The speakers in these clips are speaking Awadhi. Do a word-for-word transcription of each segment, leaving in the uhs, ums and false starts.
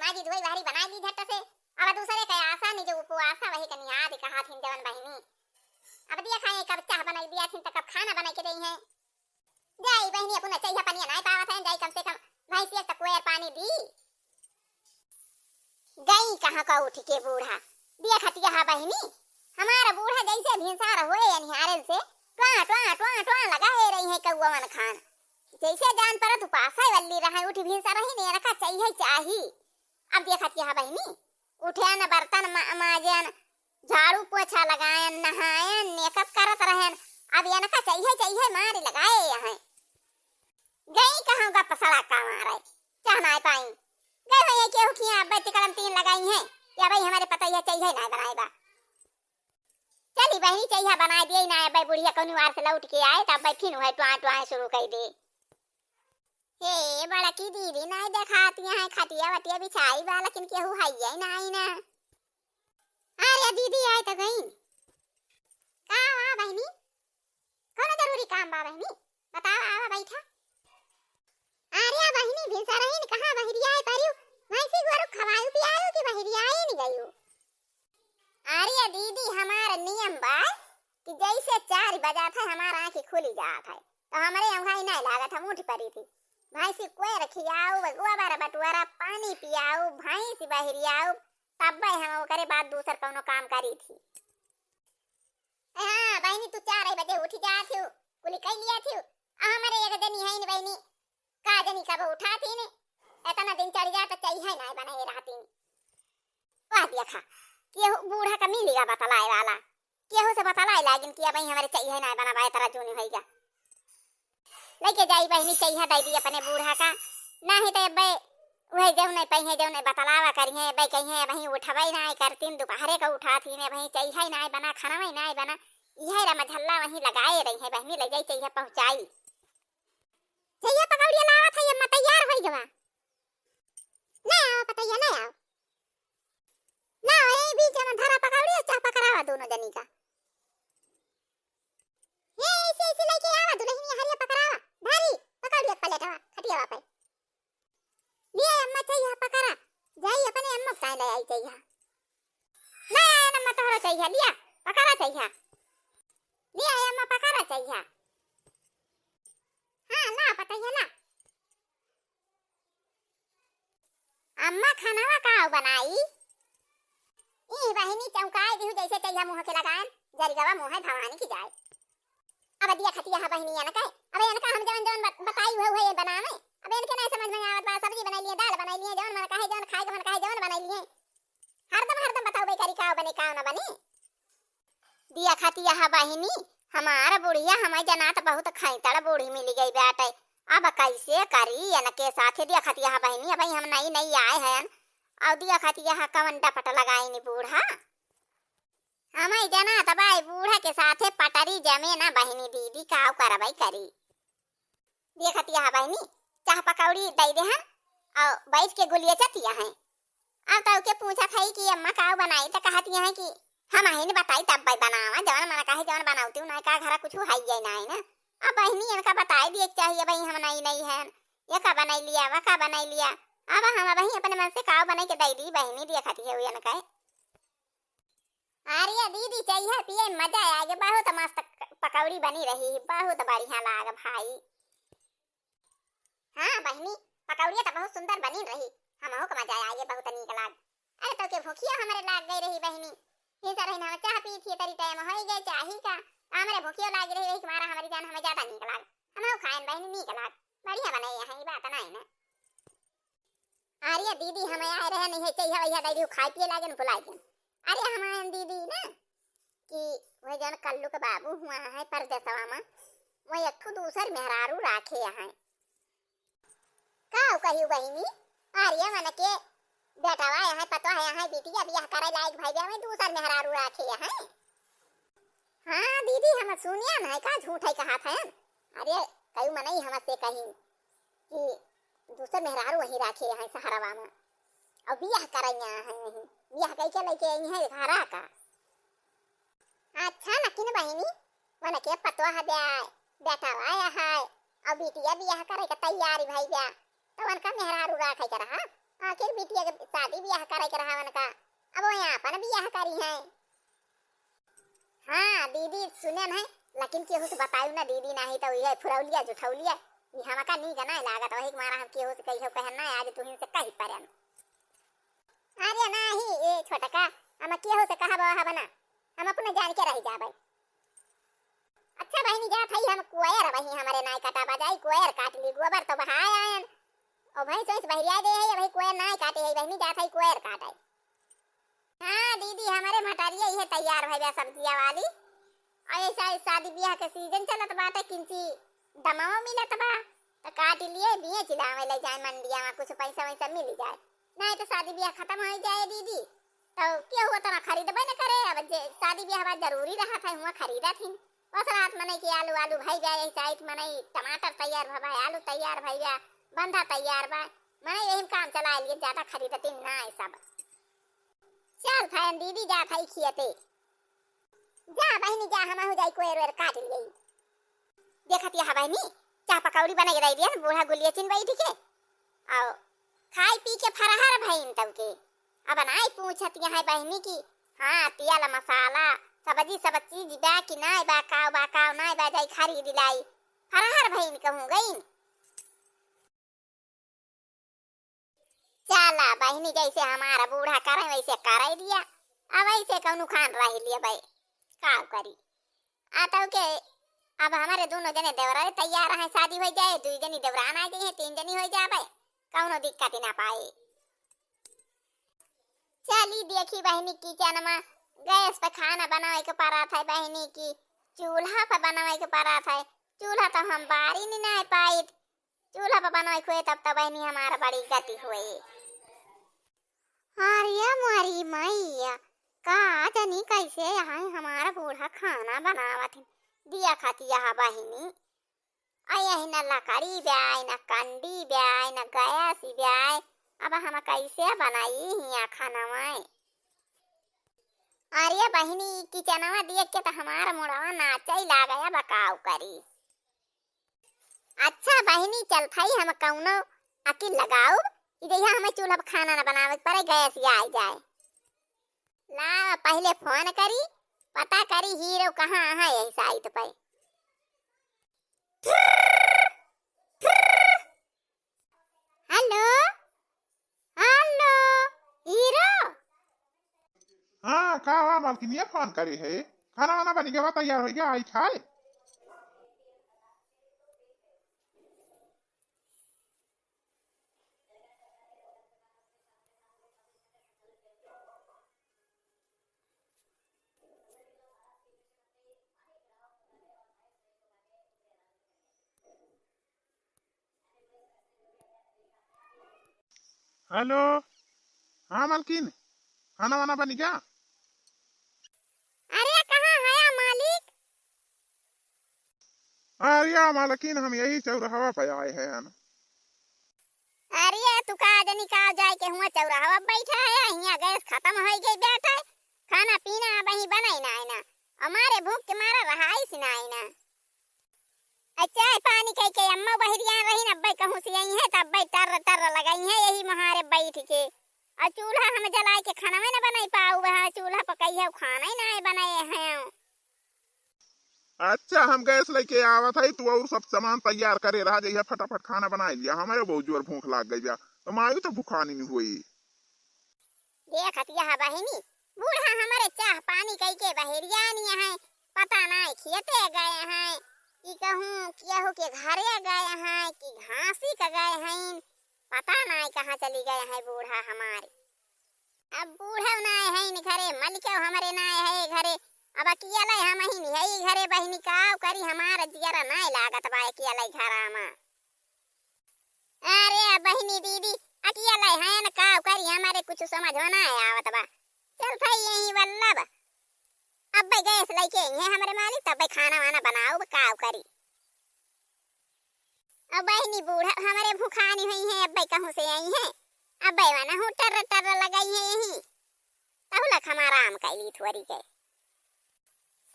आज धोई बहरी बनाई ली झट से। अब दूसरे के आशा नहीं, जो उपवासा वही कनी आज कहा थी जवन बहिनी। अब देखा है कब चाह बनाई दिया थी तो कब खाना बनाई के देई है। जाई बहिनी, अपन चैहा पनिया नाय पावत है, जाई कम से कम भैंसिया त कोयर पानी दी। गई कहाँ का उठ के बूढ़ा, देखत यहा बहिनी, हमारा बूढ़ा जैसे भिनसार होए अनिहारन से ट्वा, ट्वा, ट्वा, ट्वा लगाए रही है कौवन खान। जैसे जान परत उपासा वल्ली रहे, उठ भिनसार ही ने रखा चाहिए चाही। अब देखत यहा बहिनी, उठेन, बर्तन मा-, माजेन, झाड़ू पोछा लगाएन, नहाएन, मेकअप करत रहेन। अब इनका चाहिए, चाहिए मारी लगाए यहाँ। गई कहाँ गप सड़क का मारे, चाह नाय पाई। गए हो ये केहू किया, अब तिकड़म तीन लगाई हैं कि अब हमारे पता यह चाहिए ना बनाए बा। चली बहिनी, चाहिए बनाए दिए ना, अब बुढ़िया कौनी वार से लौट के आए, तब फिर वह ट्वां ट्वां शुरू कर दे। हे बड़की दीदी, नाय देखाती हैं, खटिया वटिया बिछाई बा, लेकिन केहू हइये नाई ना। अरे दीदी, आए तो गई। का बा बहिनी? कौनो जरूरी काम बा बहिनी? बताओ, आवा बैठा। अरे बहिनी, भिनसरहिन कहाँ बहिरियाए परियो? भैंसी गोरू खवायु पियायु कि बहिरियाए नि गयु? अरे दीदी, हमार नियम बा कि जैसे चार बजात है, हमार आँखी खुली जात है, तो हमरे अंगहाई नहीं लागत, हम उठ पड़ी थी। भैंसी कोयर खियाऊ, गोबर बटुआरा, पानी पियाऊ, भैंस बहिरियाऊ, तब्बे हम ओकरे बाद दूसर कौनो काम करी थी। ए हाँ बहिनी, तू चार बजे उठ जात हो, कुली कई लिया थी, आ हमरे एक जनी है न बहिनी, का जनी कब उठातीन, इतना दिन चढ़ जात, चाहिए ना बनाए रहतीन। वाह देखा, केहू बूढ़ा का मिलिगा बतलाए वाला, केहू से बतलाए लागिन कि अब हमरे चाहिए ना बनावा, इतना जून होइगा। लेके जाई बहिनी, चाहिए दे दी अपने बूढ़ा का, नाही तो अब्बे वह जौन नहीं पई है, जौन नहीं बतलावा करी है, अब्बे कही है, वहीं उठबे ना करतीन, दोपहरे का उठातीन, वहीं चाहिए ना बना, खाना वहीं ना बना, यह रमझल्ला वहीं लगाए रही है बहिनी, ले जाई चाहिए पहुँचाई। चाहिए पकौड़िया लावत है, अम्मा तैयार होई गवा। ले आओ पतैया, ले आओ। ले आओ, ए बीच में धरा पकौड़िया, चाह पकड़ावा दोनों जनी का। ये ऐसे, ऐसे लेके आवा दुल्हनिया, हरिया पकड़ावा। धरी पकौड़िया के प्लेटवा, खटियावा पे। ले अम्मा चाहिए पकड़ा। जाई अपने अम्मा के ताई ले आई चाहिए। ले आया अम्मा तोहरा चाहिए, लिया, पकड़ा चाहिए। ले आया अम्मा पकड़ा चाहिए। हाँ, ला पतैया ला। अम्मा खानावा का बनाई? ई बहिनी चौंकाए दिहु जैसे चाहिए मुँह के लगाएन, जरिगवा मुँह है भवानी की जाए। अब दिया खतिया है बहिनी इनका, अब इनका हम जवन जवन बत-, बताई हुए हुए ये बनावे। अब इनके नहीं समझ में आवत बा, सब्जी बनाई लिए, दाल बनाई लिए, जवन मन कहे, जवन खाए के मन कहे, जवन बनाई लिए। हरदम हरदम बताओ बे करी का बने का न बने। दिया खतिया है बहिनी, हमार बुढ़िया हमें जनात बहुत खैतड़ बूढ़ी मिली गई बाटे। अब कैसे करी इनके साथे? दिया खतिया है बहिनी, अब हम नई नई आए हैं। और दिया खतिया है कवन डपट लगाई नी बूढ़ा। हमें जनात बाई बूढ़ा के साथे पटरी जमे ना बहिनी दीदी, काव करबई करी। देखतिया है बहिनी, चाह पकौड़ी दई देहन और बैठ के गुलिया चतिया हैं। अब तो के पूछत है कि अम्मा का बनाई, तो कहतिया है कि हम ही न बताई तब भाई बनावा, जवन मन कहे जवन बनावती हूँ, ना का घरा कुछ है ये ना है ना। अब बहिनी इनका बताई दिए के चाहिए, भाई हम नहीं नहीं है, ये का बनाई लिया, वह का बनाई लिया। अब हम वही अपने मन से काव बनाई के दई दी बहिनी, देखती है इनका। अरे दीदी, चाहिए पिए मजा आ गया, बहुत मस्त क-, पकौड़ी बनी रही, बहुत बढ़िया लाग भाई। हाँ बहिनी, पकौड़िया तो बहुत सुंदर बनी रही, हमहू के मजा आ गया, बहुत नीक लाग। अरे तो के भूखिया हमरे लाग गई रही बहिनी, फिर से रही हम चाह पी थी, तरी टाइम हो गए चाही का, हमरे भूखियो लाग रही, रही तुम्हारा हमारी जान हमें ज्यादा नीक लाग, हमहू खाएन बहिनी, नीक लाग, बढ़िया बनाई है, ये बात नहीं ना। अरे दीदी, हम आए रहे नहीं है, चाहिए भैया दे दियो, खाए पिए लागे न भुलाए के। अरे हम आए दीदी ना कि वह जन कल्लू के बाबू हुआ है परदेसवा में, वह एक ठो दूसर मेहरारू राखे हैं। का कही बहिनी, अरे मन के बेटवा यहाँ पतो है, यहाँ बिटिया बियाह करे लायक भाई बा, वह दूसर मेहरारू राखे हैं। हाँ दीदी, हम सुनिया नहीं का झूठ है कहा था। अरे कई मनई हमसे कही कि दूसर मेहरारू वहीं राखे हैं सहरवा में, और बियाह करैया हैं वहीं, बियाह कई के लेके आई हैं घरा का। अच्छा, लेकिन बहिनी, उनके पतोह बे-, बेटा आया है, और बिटिया बियाह करे के तैयारी भई बा, तो उनका मेहरारू राखे के रहा। आखिर बिटिया के शादी बियाह करे के रहा उनका, अब वो आपन बियाह करी हैं। हाँ दीदी, सुनेन है, लेकिन केहू से बतायू ना दीदी, नाही तो इहे फुरौलिया जुठौलिया, ई हमका नीक नाय लागत, वही के मारा हम केहू से कहियो कहन ना, आज तुहिन से कही परेन। अरे नाही, ए छोटका, हम केहू से कहब वहब ना, हम अपने जान के रह जाबे। अच्छा बहिनी, जात हई हम कोयर, वही हमरे नाय कटाबा जाई, कोयर काट ली, गोबर तो बहाय आयन, और भैंस वैंस बहरिया दे है, वही कोयर नाय काटे है बहिनी, जात हई कोयर काटे। हाँ दीदी, हमरे मटरिया इहे तैयार भइबा सब्जिया वाली। और ऐसा इस शादी ब्याह के सीजन चलत बाटे, किंची दमवा मिलत बा, त काट लिए, बेच लावे ले जाए मंडिया में, कुछ पैसा वैसा मिल जाए, नहीं तो शादी ब्याह खत्म हो जाए दीदी, तो केहू उतना खरीदबे न करे। अब जे शादी ब्याह बा जरूरी रहत है, हुआ खरीदत हिन। बस रात मनई के आलू, आलू भई जाए, ऐसा इत मनई टमाटर तैयार भवा, आलू तैयार भई बा, बंधा तैयार बा, मनई यही में काम चला लिए, ज्यादा खरीदती ना है सब। चल फैन दीदी, जात हई खियते। जा बहिनी जा, हमहू जाई कोयर वेर काट लियई। देखत यह बहिनी, चाह पकौड़ी बना के दे दिया बूढ़ा गुलिया चिन बैठ के। आओ, खाई पी के फरहर भइन तब के। अब नाई पूछत यहाँ बहिनी की, हाँ, तेल मसाला, सब्जी, सब चीज बा कि नाई बा, काव बा, काव नाई बा, जाई खरीद लाई। फरहर भइन कहूँ गइन। चला बहिनी, जैसे हमारा बूढ़ा करे वैसे करे दिया, अब ऐसे कौनो खान रह लिया भाई, का करी। आ तब के अब हमारे दोनों जने देवरा तैयार हैं, शादी हो जाए, दो जनी देवरान आ गई हैं, तीन जनी हो जाबे, कौनो दिक्कत ना पाए। चली देखी बहिनी, किचन में गैस पे खाना बनावे के पड़त है बहिनी की, चूल्हा पे बनावे के पड़त है। चूल्हा तो हम बारी नहीं ना पाई, चूल्हा पर बनवाई हुए तब तो बहिनी हमारा बड़ी गति हुए। अरे मोरी मैया, का जानी कैसे यहाँ हमारा बूढ़ा खाना बनावत है। दिया खाती यहाँ बहिनी, आ यही न लकड़ी ब्याय, न कंडी ब्याय, न गैस ब्याय, अब हम कैसे बनाई हिया खाना में। अरे बहिनी, किचनवा देख के तो हमारा मुड़वा नाचे लागे, अब काव करी। अच्छा बहिनी, चलत हई हम कौनो अकिल लगाउब, कि जहिया हमें चूल्हा पर खाना न बनावे के पड़े, गैस आइ जाए। ला, पहिले फोन करी, पता करी हीरो कहाँ है यही साइट पे। हेलो, हेलो, हीरो। हाँ, का हुआ मालकिन, ये फोन करे है? खाना वाना बन गया, तैयार हो गया, आई खाए। हेलो, हाँ मालकिन, खाना वाना बनी क्या? अरे कहाँ हया मालिक? अरे मालकिन, हम यही चौराहा पे आए हैं। अरे तू का जनी का जाए के हुआ चौराहा पे बैठा है, हियाँ गैस खत्म हो गई बैठा है, खाना पीना अब ही बनाई ना है ना, हमारे भूख के मारा रहाइस ना है ना। आ चाय पानी कह के अम्मा बहरिया रही न, अब्बे कहूँ से आई है, तब अब्बे टर्र टर्र लगाई है यही महारे बैठ के। आ चूल्हा हम जलाए के खाना में न बनाई पाऊ, वह चूल्हा पर कहिए खाना ही ना बनाए हैं। अच्छा, हम गैस लेके आवत है, तू और सब सामान तैयार करे रहा, जइया फटाफट खाना बनाए लिया, हमारे बहुत जोर भूख लाग गई बा, तो मायू तो भुखानी नहीं हुई। देखत यह बहिनी, बूढ़ा हमरे चाह पानी कई के बहेरिया नहीं है, पता नहीं खियते गए हैं, कि कहूँ केहू के घरे गए हैं, कि घासी के गए हैं, पता नहीं कहाँ चली गए हैं बूढ़ा हमारे। अब बूढ़ा नहीं है इन घरे, मलिको हमरे नहीं है घरे, अब अकेले हम ही नहीं है घरे बहिनी, काव करी, हमारा जियरा नहीं लागत बा अकेले घरा में। अरे बहिनी दीदी, अकेले हैं न, काव करी, हमारे कुछ समझ में ना आवत बा। चल भाई यही वल्लभ, अब्बे गैस लेके आई है हमरे मालिक, तब्बे खाना वाना बनाउब, काव करी। अब बहिनी बूढ़ा हमरे भुखानी हुई है, अब्बे कहूँ से आई है, अब्बे वाना हूँ टर्र टर्र लगाई है यही, तहुलक हम आराम कैली थोरी के।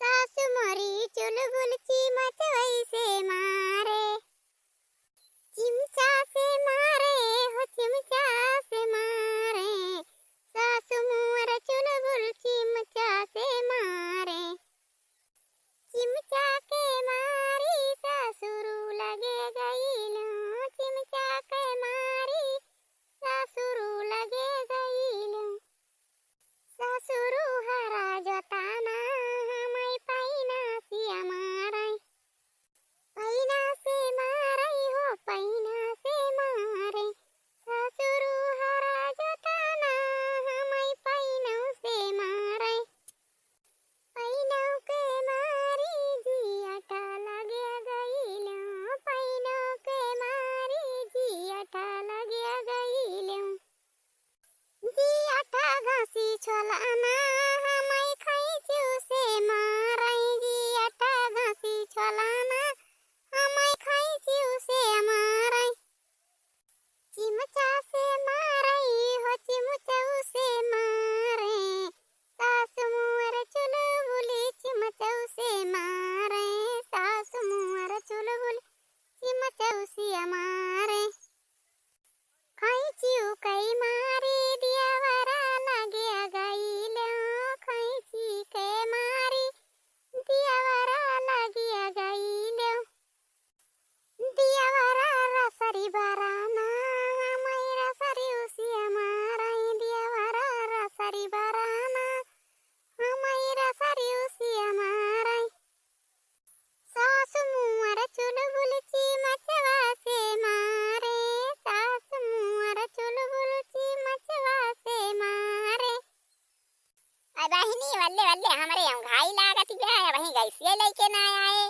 सासु मोरी चुलबुल चिमच वैसे मारे, चिमचा से मारे हो, चिमचा से मारे। बल्ले बल्ले हमरे औंघाई लागत बा, अबहीं गैसिया लइके ना आए।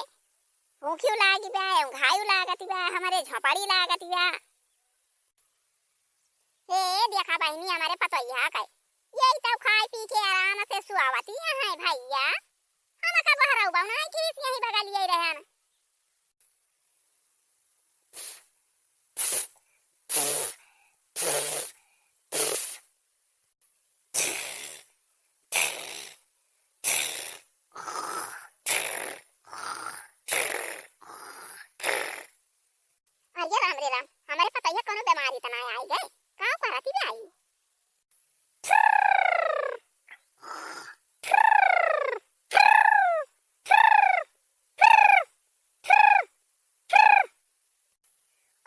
भूखियो लागी बा, औंघाई लागत बा, हमरे झोपड़ी लागत बा। हे देखा बहिनी, हमरे पतोहिया के, यही तो खाए पी के आराम से सुआवती हैं भइया। हम का बहरऊ बनाए खीस यही बगलिए रहन। अरे राम रे राम, हमरे पतैया कोनो बीमारी त ना आई गए? का करती बे आई?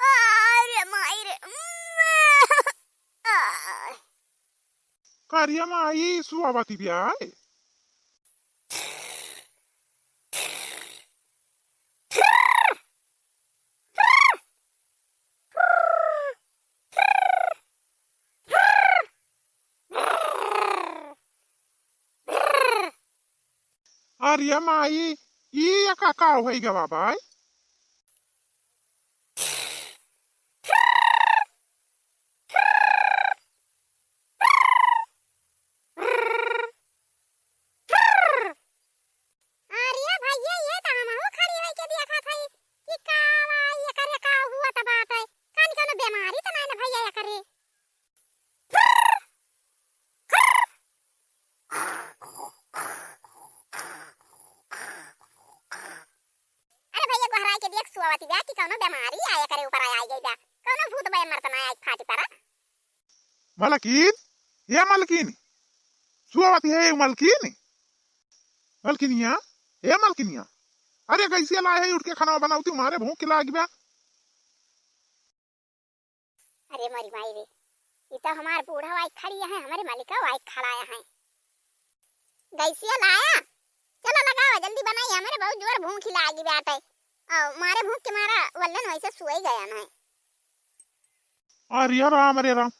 अरे माई रे, उम्म। आ। करिया माई सुआवती बे आई। अरे माई, ई एका का होइ गवा बाई? अरे भइया, ये त हमहू खड़ी होइके देखत हई कि का बा, एकरे का हुआ त बात है। कान कोनो बीमारी त नाई न भइया एकरे? अरे भइया, गोहराई के देख, सुआवती बा कि कौनो बीमारी आए करे ऊपर आई गई बा, कौनो भूत बैमर त ना आई फाटी परा। मलकिन, ए मलकिन, सुआवती है ए मलकिन, मलकिनिया, ए मलकिनिया, अरे गैसिया लाए है, उठ के खाना बनावती, मारे भूख लागी बा। अरे मोरी माई रे, ई तो हमार बूढ़ा वाई खड़ी है, हमरे मलिका वाई खड़ा है। गैसिया लाया, चलो लगावा जल्दी बनाई, हमरे बहुत जोर भूख लागी बाटे। और मारे भूख के मारा वल्लन वैसे सोई गया है। अरे राम रे राम,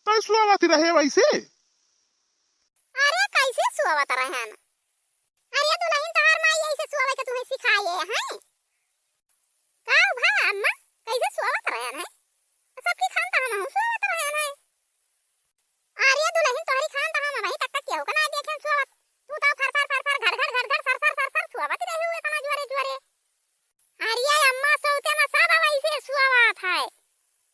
तै सुआवत रहे वैसे? अरे कैसे सुआवत रहन? अरे दुल्हन तोहार माई ऐसे सुआवे के तुम्हें सिखाए हैं? का हो भा अम्मा, कैसे सुआवत रहन है? सबकी खान त हमहू सुआवत रहन है। अरे दुल्हन तोहरी खान त हम अबहीं तक केहू के ना देखेन सुआवत। तू तो फर फर फर फर, घड़ घड़ घड़ घड़, सर सर सर सर सुआवत रहे हुए इतना जोरे जोरे। अरे अम्मा, सोते में सब वैसे सुआवत है।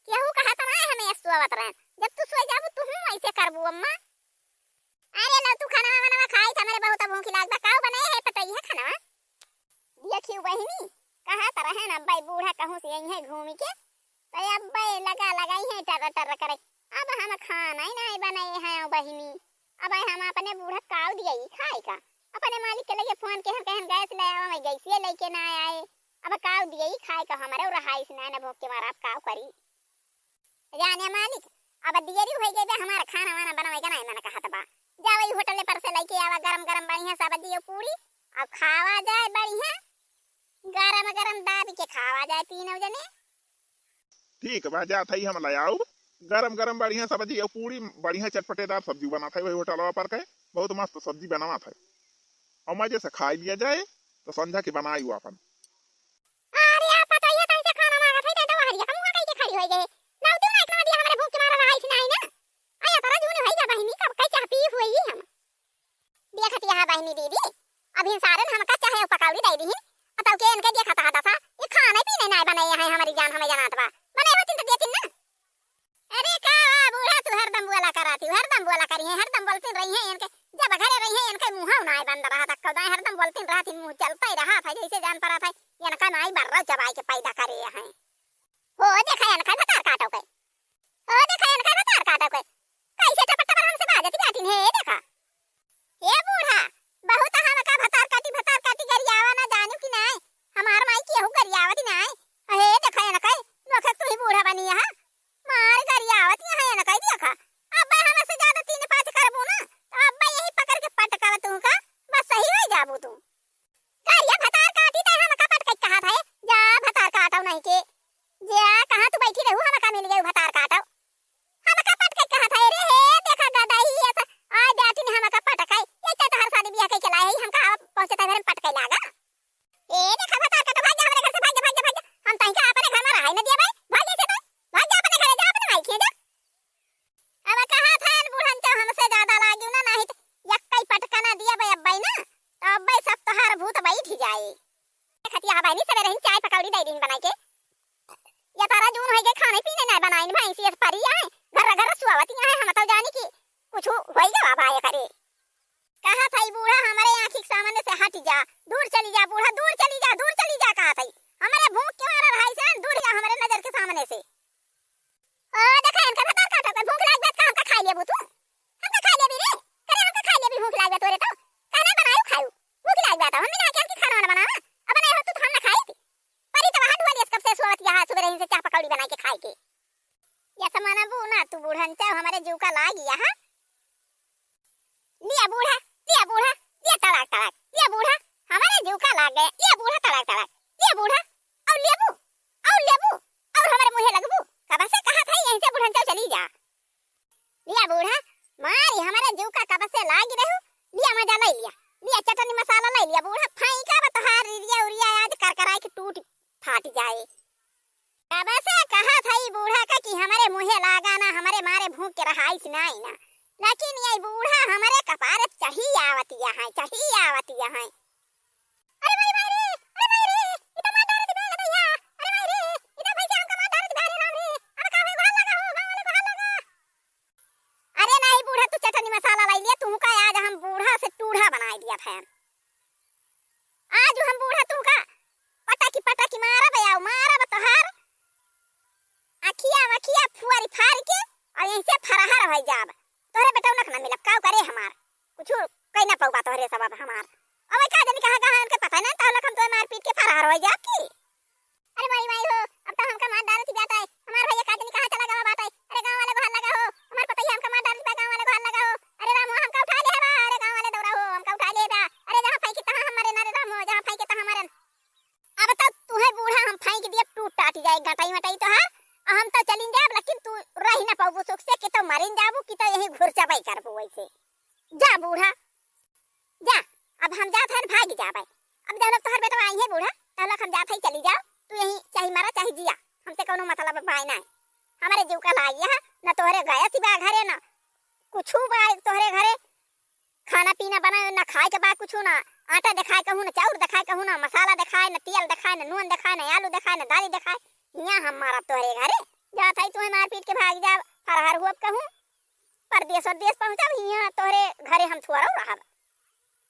केहू कहत ना है हमें सुआवत रहन। जब तू सोए जाबू, तू हूँ वैसे करबू अम्मा। अरे लो तू खाना वाना खाई, त हमरे बहुत भूख लाग बा। काऊ बनाए है पतैया खाना? देखियो बहिनी, कहत रहन अब्बे बूढ़ा कहूँ से आई है घूमी के, तो अब्बे लगा लगाई है टर्र टर्र करे। अब हम खाना ही नहीं बनाए हैं बहिनी। अब हम अपने बूढ़ा काऊ दिए ही खाए का? अपने मालिक के लगे फोन के हम कहन गैस ले आवा, मैं गैसिए लेके ना आए। अब काऊ दिए ही खाए का? हमरे रहाइस ना, ना भूख के मारा अब काऊ करी? जाने मालिक, अब देरी होइ गई बे, हमार खाना वाना बनवाए के नाई मन कहत बा। जा वही होटल पर से लेके आवा गरम गरम बढ़िया सब्जी और पूरी, अब खावा जाए बढ़िया, गरम गरम दाबी के खावा जाए तीनों जने। ठीक बा, जात हई हम ले आउब गरम गरम बढ़िया सब्जी और पूरी, बढ़िया चटपटेदार सब्जी बनात है वही होटलवा पर के, बहुत मस्त सब्जी बनावत है। और मजे से खाई लिया जाए, तो संझा के बनाई वो अपन। अरे आप बताइए, कैसे खाना मांगत है, दे दो हरिया, का मुंह कैसे खड़ी होई गए? लाओ, दो ना, इतना दिया, हमरे भूख के मारा रहा, इतना ही ना। आया, तोरा जून होई जा बहिनी, कब कई चाह पी हुई हम। देखत यहाँ बहिनी दीदी, अभी सारन हमका चाहे पकौड़ी दे दीही, अतौ के इनके देखत हा दसा, ये खाने पीने ना बने हैं हमारी जान, हमें जनात बा। बने होतिन तो देतिन ना। अरे का बा बूढ़ा, तू हरदम बोला कराती, हरदम बोला करी है, हरदम बोलती रही है इनके, जब घरे रही है इनके मुंह नाय बंद रहा था, कदा हरदम बोलती रहती, मुंह चलता ही रहा था, जैसे जान पड़ा था, इनका नाई बर्रा चबाई के पैदा करे हैं। हो देखा इनका भतार काटो के, हो देखा इनका भतार काटो के, कैसे टपर टपर हमसे बाजत बाटिन है, देखा। ए बूढ़ा, बहुत हमका भतार काटी, भतार काटी गरियावा ना जानू कि नाय? हमार माई केहू गरियावत नाय। अहे, देखा एनकै, नोखे तू ही बूढ़ा बनी यहाँ। मार गरियावत यहाँ एनकै, देखा। अब्बे हमसे ज्यादा तीन पाँच करबू ना, तो अब्बे यही पकड़ के पटकब तू का, बस सही हो जाबू तू। गरिया भतार काटी ते हमका पटकै कहा था, जा भतार काटो नहीं के। जा, कहाँ तू बैठी रहू, हमका मिल गई भतार काटो। दइ दिन बनाइ के। या तारा जून होइ गए, खाने पीने नाहीं बनाइन, भैंसी अस परी आए, घर घर सुआवती आए, हम तो जानी कि कुछ होइ गवा बा एकरे। कहा थई बूढ़ा, हमरे आँखी के सामने से हटि जा, दूर चली जा बूढ़ा, दूर चली जा, दूर चली जा, कहा थई। हमरे भूख के मारा रहाई से दूर जा हमरे नजर के सामने से। ओ, देखा इनका भतार काटा, कोई भूख लाग बा त का हमका खाइ लेबू तू? हमका खाइ लेबी रे? अरे हमका खाइ लेबी, भूख लाग बा तोरे तो। का नाहीं बनायू खायू? भूख लाग बा तो हम बिना के हमके खाना वाना बनावा। अब नाहीं हो तू तो हम ना खाई थी। परी तो वहाँ ढुआ लियस कब से सोवत यहाँ सुबह रही से चाह पकौड़ी बनाइ के खाइ के। या समाना बू ना तू बूढ़न चाह हमरे जीव का लाग यहाँ। लिया बूढ़ा, लिया बूढ़ा, लिया तड़ाक तड़ाक, लिया बूढ़ा, हमरे जीव का लाग गया, लिया बूढ़ा तड़ाक तड़ाक, लिया बूढ़ा, और लेबू, और लेबू, और हमरे मुँहे लगबू, कब से कहा था यहीं से बूढ़न चल चली जा। लिया बूढ़ा, मारी हमरे जीव का कब से लाग रहू, लिया मजा ले लिया, लिया चटनी मसाला ले लिया बूढ़ा, फाई का बतहार रिरिया उरिया आज करकराए के टूट फाट जाए। कब से कहा था ई बूढ़ा का कि हमरे मुँहे लागा ना, हमरे मारे भूख के रहाइस नाई ना, लेकिन ये बूढ़ा हमरे कपारे चढ़ी आवतिया है, चढ़ी आवतिया है। अरे माई, माई रे, अरे माई रे, ई तो मार डारत बा, लगा भैया। अरे माई रे, ई तो भैया हमका मार डारत बा, अरे राम रे। अरे का होई, गोहार लगा हो, गाँव वाले गोहार लगा। अरे नाहीं बूढ़ा, तू चटनी मसाला लाई लिया, तुहका आज हम बूढ़ा से टूढ़ा बनाइ दिया था। आज हम बूढ़ा तुहका पटाकी पटाकी मारब या मारब तोहार अखिया वखिया फुआरी फार के और यहीं से फराहर होइ जाब। तोहरे बेटौना के ना मिलब, काउ करे हमार? कुछ कइ ना पउबा तोहरे सबब हमार। अब का जानी कहाँ कहाँ उनके पता ना, तहलक हम तोहे मार पीट के फराहर होइ जाब की। अरे मोरी माई हो, अब तो हमका मार डारत बाटइ। हमार भैया का जानी कहाँ चला गवा बाटइ। अरे गाँव वाले गोहार लगा हो, हमार पतैया हमका मार डारत बा, गाँव वाले गोहार लगा हो। अरे राम हो, हमका उठाइ ले बा, अरे गाँव वाले दौरा हो, हमका उठाइ ले बा। अरे जहाँ फेंकी तहाँ हम मरे ना रे राम हो, जहाँ फेंकी तहाँ मरे। अब तो तुहे बूढ़ा हम फेंक दिए, टूट टाट जाए गटई मटई तोहार, और हम तो चलिन जाब, लेकिन तू रहि ना पउबू सुख से, कि तो मरिन जाबू, कि तो यहीं घुरचबई करबू वैसे। जा बूढ़ा, जा, अब हम जात हन, भाग जाबे। अब जब तोहर बेटवा आई है बूढ़ा, तब हम जात है, चली जाओ, तू यहीं चाहे मरा चाहे जिया, हमसे कौनो मतलब बाय ना है। हमारे जीव का लागिया है, न तोहरे गया सिवा घरे, न कुछू बा तोहरे घरे, खाना पीना बनाए, न खाए के बा कुछू, न आटा देखाए कहूँ, न चाउर देखाए कहूँ, न मसाला देखाए, न तेल देखाए, न नून देखाए, न आलू देखाए, न दाली देखाए। हियाँ हम मारब तोहरे घरे, जात है तुहे मार पीट के भाग जाब, फरहर हुअब कहूँ। परदेस वरदेस पहुँचब, हियाँ तोहरे घरे हम थोरउ रहब।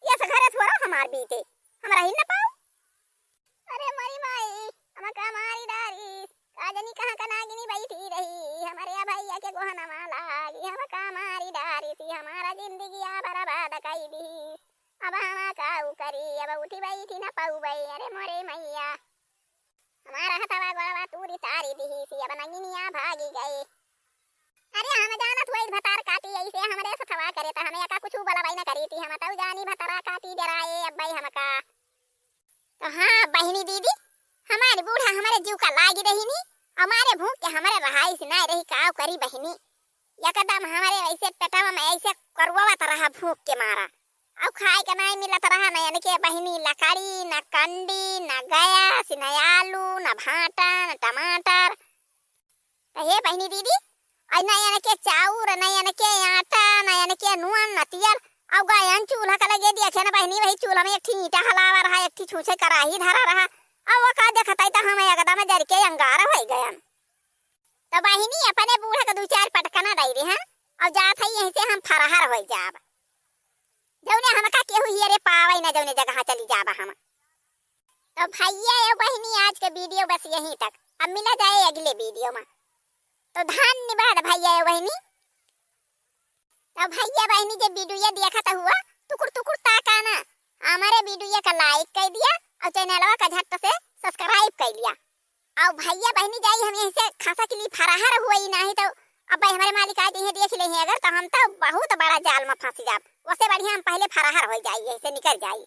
यस घरे थोरउ हमार बीते, हम रहि न पाउब। अरे मोरी माई, हमका मारी डारिस, का जनी कहाँ का नागिनी बैठी रही, हमरे भैया के गोहनमा लागी, हमका मारी डारिस, हमारा जिंदगिया बर्बाद कई दिहिस। अब हम काउ करी, अब उठी बैठी न पउबे, अरे मोरे मैया। हमारा हथवा गोड़वा तूरी तारी दिहिस, अब नगिनिया भागी गई। अरे हम जानत होई भतार काटी ऐसे हमरे सथवा करे, त हमें एका कुछ बोलबई न करी थी, हम तउ जानी भतार काटी डराए अब्बई हमका। तो हाँ बहिनी दीदी, हमारी बूढ़ा हमारे जीव का लागी रही नी, हमारे भूख के हमारे रहाइस ना रही, काउ करी बहिनी। एकदम हमारे ऐसे पेटवा में ऐसे करुआवत रहा भूख के मारा। अब खाए के नाहीं मिलत रहा, न इनके बहिनी लकड़ी, न कंडी, न गैस, न आलू, न भाटा, न टमाटर। त हे बहिनी दीदी, अइ न इनके चाउर, न इनके आटा, न इनके नून, न तियल, अब गयन चूल्हा का लगे दिया थे न बहिनी, वही चूल्हा में एक ठी ईंटा हलावा रहा, एक ठी छूछे कराही धरा रहा। अब वो का देखत है त हम एकदम जर के अंगार होइ गयन। त बहिनी अपने बूढ़ा के दुइ चार पटकना दइ देहन, अउ जात है यहीं से हम फरहर होइ जाब। जउने हमका केहू हियरे पावइ न, जउने जगह चली जाब हम। त भइया ए बहिनी, आज के video बस यहीं तक, अब मिला जाए अगले video में। त धन्यवाद भइया ए बहिनी। त भइया बहिनी जे video देखत हुआ, टुकुर टुकुर ताका ना, हमारे video का like कइ दिया अउ channelवा का झट से subscribe कइ लिया। अउ भइया बहिनी जाई हम यहीं से खासा के लिए फराहर हुई नाहीं तो अब भाई हमारे मालिक आ जइहें देख लेहें अगर तो हम तो बहुत बड़ा जाल में फंस जाब। वसे बढ़िया हम पहले फराहर होइ जाई, यहीं से निकल जाई।